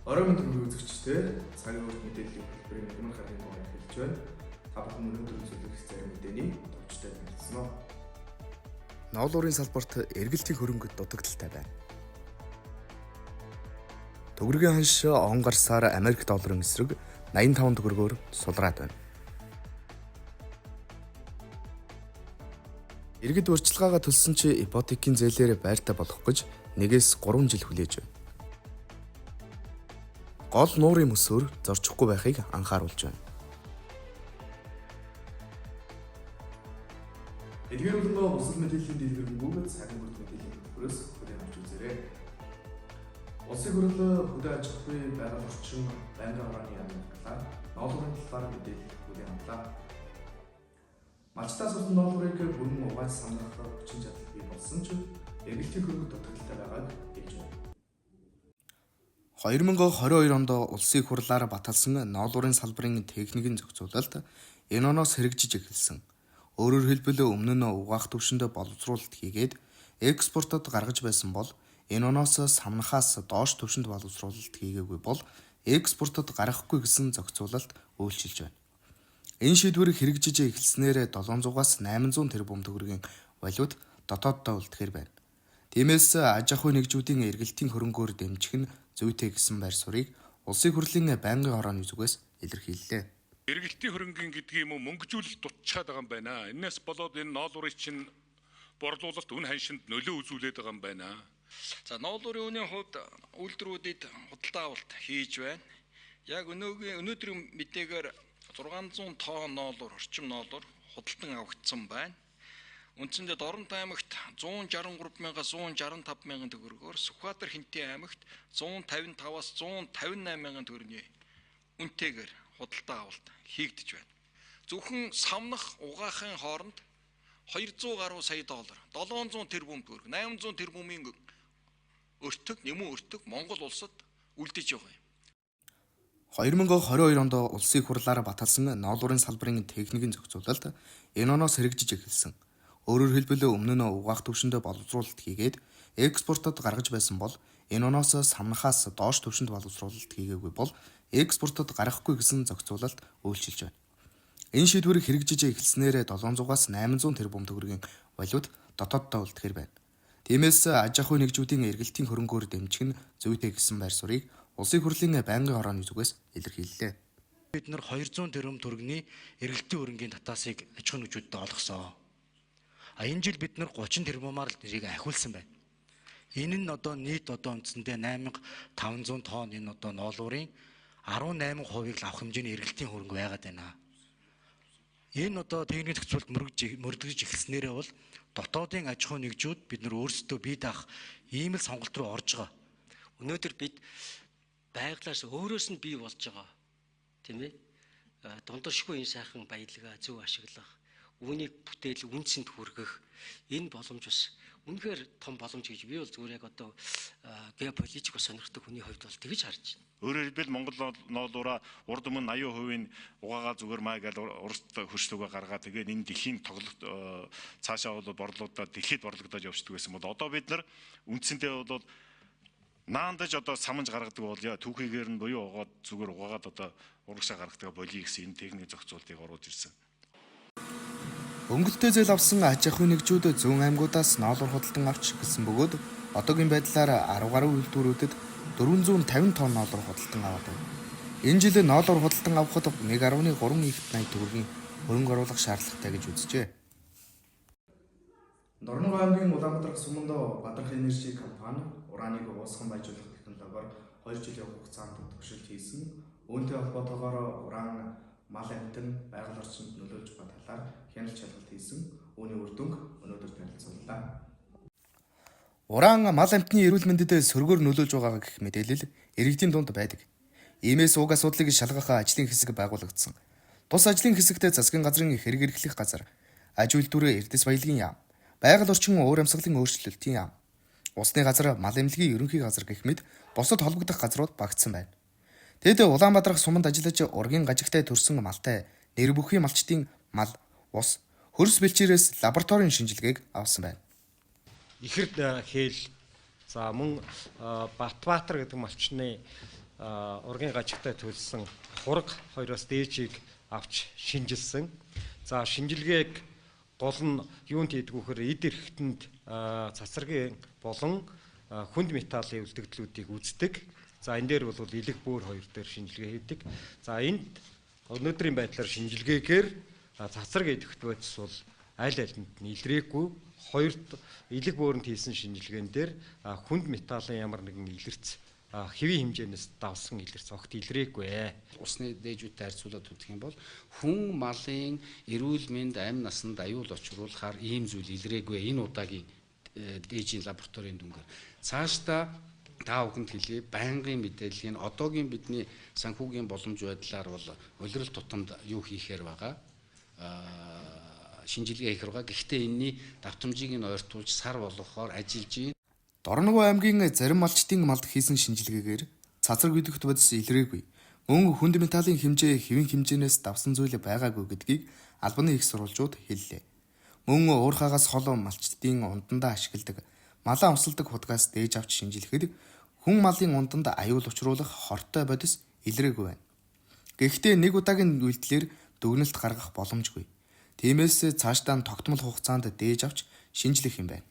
Оройн мэнд хүргэе үзэгчдээ, цагийн урт мэдээллийн хөтөлбөрийн мягмар гарын дугаар эхэлж байна. Та бүхэн өнөөдөр үзүүлэх зарим мэдээний товчтой танилцсан уу? Ноолуурын салбарт эргэлтийн хөрөнгө дутагдалтай байна. Төгрөгийн ханш он гарсаар Америк долларын эсрэг 85 төгрөгөөр сулраад байна. Иргэд урьдчилгаагаа төлсөн чи ипотекийн зээлээр байртай болох гэж 1-3 жил хүлээж байна. Гол нуурын мөсөөр зорчихгүй байхыг анхааруулж байна. Эдгээр болон бусад мэдээллийн дэлгэрэнгүй цагийн бүрт мэдээллийн хөтөлбөрөөс хүлээн авч үзээрэй. Улсын хурал, хөдөө аж ахуй, байгаль орчин, байнгын хурааны яамны талаар ноолуурын талаар мэдээлэл хүлээн авлаа. Малчдаас сурсан ноолуурыг бүрэн угааж самнах хүчин чадал бий болсон ч эргэлтийн хөрөнгө дутагдалтай байгааг хэлж байна. 2022 онд улсын их хурлаар баталсан ноолуурын салбарын техникийн зохицуулалт энэ оноос хэрэгжиж эхэлсэн. Өөрөөр хэлбэл, өмнө нь угаах түвшинд боловсруулалт хийгээд экспортод гаргаж байсан бол энэ оноос самнахаас доош түвшинд боловсруулалт хийгээгүй бол экспортод гаргахгүй гэсэн зохицуулалт үйлчилж байна. Энэ шийдвэр хэрэгжиж эхэлснээр 700-аас 800 тэрбум төгрөгийн валют дотооддоо үлдэхээр байна. Тиймээс аж ахуй нэгжүүдийн эргэлтийн хөрөнгөөр дэмжих нь зүйтэй гэсэн байр суурийг Улсын их хурлын байнгын хорооны зүгээс илэрхийллээ. Эргэлтийн хөрөнгийн гэдэг юм уу, мөнгөжүүлэлт дутчаад байгаа юм байна. Энээс болоод энэ ноолуурын чинь борлуулалт үн ханшинд нөлөө үзүүлээд байгаа юм байна. За, ноолуурын үнийн хувьд үйлдвэрүүдэд худалдаа авалт хийж байна. Яг өнөөдрийн мэдээгээр 600 тонн ноолуур, орчим ноолуур худалдан авагдсан байна. Үндсэндээ Дорнот аймагт 163 мянгаас 165 мянган төгрөгөөр, Сүхбаатар Хэнтийн аймагт 155-аас 158 мянган төгрөгийн үнэтэйгээр худалдаа авалт хийгдэж байна. Зөвхөн самнах угаахын хооронд 200 гаруй сая доллар, 700 тэрбум төгрөг, 800 тэрбумын өртөг, нэмэн өртөг Монгол улсад үлдэж байгаа юм. 2022 онд улсын их хурлаар баталсан ноолуурын салбарын техникийн зохицуулалт энэ оноос хэрэгжиж эхэлсэн. Өөрөөр хэлбэл, өмнө нь угаах түвшинд боловсруулалт хийгээд экспортод гаргаж байсан бол энэ оноос самнахаас доош түвшинд боловсруулалт хийгээгүй бол экспортод гаргахгүй гэсэн зохицуулалт үйлчилж байна. Энэ шийдвэр хэрэгжиж эхэлснээр 700-аас 800 тэрбум төгрөгийн валют дотооддоо үлдэхээр байна. Тиймээс аж ахуй нэгжүүдийн эргэлтийн хөрөнгөөр дэмжих нь зүйтэй гэсэн байр суурийг Улсын их хурлын байнгын хорооны зүгээс илэрхийллээ. Бид нар 200 тэрбум төгрөгийн эргэлтийн хөрөнгийн татаасыг аж ахуйн нэгжүүдэд олгосон. А энэ жил бид нар 30 тэрбумаар л нэрийг ахиулсан байна. Энэ нь одоо нийт одоо үндсэндээ 8500 тонн энэ одоо ноолуурын 18%-ыг л авах хэмжээний эргэлтийн хөрөнгө байгаад байна. Энэ одоо техникийн зохицуулалт мөргөж эхэлснээрээ бол дотоодын аж ахуйн нэгжүүд бид нар өөрсдөө бие даах ийм л сонголт руу орж байгаа. Өнөөдөр бид байглаас өөрөөс нь бий болж байгаа, тийм ээ. Дундашгүй энэ сайхан баялгаа зөв ашиглах, үүнийг бүтээл үнцэнд хүргэх энэ боломж бас үнэхээр том боломж гэж би бол зүгээр яг одоо геополитик бас сонирхдаг хүний хувьд бол тэгж харж байна. Өөрөөр хэлбэл, Монгол ноолуураа урд өмнө 80%-ийн угаагаа зүгээр маа гэж урт хөршлөгөө гаргаа, тэгээд энэ дэлхийн тоглолт цаашаа бол борлуудаа дэлхийд борлогдож явждаг байсан бол одоо бид нар үндсэндээ бол наандаж одоо саманж гаргадаг бол яа түүхийгээр нь буюу угаад зүгээр угаагаад одоо урагшаа гаргадаг болиё гэсэн энэ техникийн зохицуултыг оруулж ирсэн. Өнгөлтэй зээл авсан аж ахуйн нэгжүүд зүүн аймагудаас ноолуур худалдан авч эхэлсэн бөгөөд одоогийн байдлаар 10 гаруй үйлдвэрүүдэд 450 тонн ноолуур худалдан аваад байна. Энэ жил ноолуур худалдан авахад 1.3 ихт 80 төгрөгийн хөрөнгө оруулах шаардлагатай гэж үзжээ. Дорногов аймгийн Улаанбаатар суманд Бадрах Энержи компани ураныг уусган баяжуулах технологиор 2 жилийн хугацаанд туршилт хийсэн. Үүнтэй холбоотойгоор уран мал амьтан, байгаль орчинд нөлөөлж байгаа талаар хяналт шалгалт хийсэн. Үүний үр дүнг өнөөдөр танилцууллаа. Уран мал амьтны эрүүл мэндэд сөргөөр нөлөөлж байгаа гэх мэдээлэл иргэдийн дунд байдаг. Иймээс уг асуудлыг шалгах ажлын хэсэг байгуулагдсан. Тус ажлын хэсэгт засгийн газрын хэрэг эрхлэх газар, аж үйлдвэр, эрдэс баялагын яам, байгаль орчин, уур амьсгалын өөрчлөлтийн яам, усны газар, мал эмнэлгийн ерөнхий газар гэх мэт бусад холбогдох газрууд багтсан байна. Тэд Улаанбаатарх суманд ажиллаж ургийн гажигтай төрсэн малтай нэр бүхий малчдын мал, ус, хөрс бэлчээрээс лабораторийн шинжилгээг авсан байна. Ихэр хээл, за мөн Батбаатар гэдэг малчны ургийн гажигтай төлсөн хураг хоёроос дээжийг авч шинжилсэн. За, шинжилгээг гол нь юунд хийдэг вэ гэхээр эд эрхтэнд цацрагийн болон хүнд металлын үлдэгдлүүдийг үздэг. За, энэ дээр бол элэг бөөр хоёр дээр шинжилгээ хийдэг. За, энд өнөөдрийн байдлаар шинжилгээгээр цацраг идэхт бодис бол аль алинд нь илрээгүй. Хоёрт элэг бөөрөнд хийсэн шинжилгээн дээр хүнд металлын ямар нэгэн илэрц, хэвийн хэмжээнээс давсан илэрц огт илрээгүй. Усны дээжүүдтэй харьцуулаад үзэх юм бол хүн малын эрүүл мэнд, амь насанд аюул учруулахаар ийм зүйл илрээгүй энэ удаагийн дээжийн лабораторийн дүнгээр. Цаашдаа та бүхэнд хэлье, байнгын мэдээллийг одоогийн бидний санхүүгийн боломж байдлаар бол улирал тутамд юу хийхээр байгаа, шинжилгээ хийх байгаа. Гэхдээ энэний давтамжийг нь ойртуулж сар болгохоор ажиллаж байна. Дорногов аймгийн зарим малчдын малд хийсэн шинжилгээгээр цацраг идэхт бодис илрээгүй. Мөн хүнд металлын хэмжээ хэвийн хэмжээнээс давсан зүйл байгаагүй гэдгийг албаны их сурвалжууд хэллээ. Мөн уурхаагаас хол малчдын ундандаа ашигладаг малаа усалдаг худгаас дээж авч шинжилэхэд хүн малын унданд аюул учруулах хортой бодис илрээгүй байна. Гэхдээ нэг удаагийн үйлдэлээр дүгнэлт гаргах боломжгүй. Тиймээс цаашдаа тогтмол хугацаанд дээж авч шинжлэх юм байна.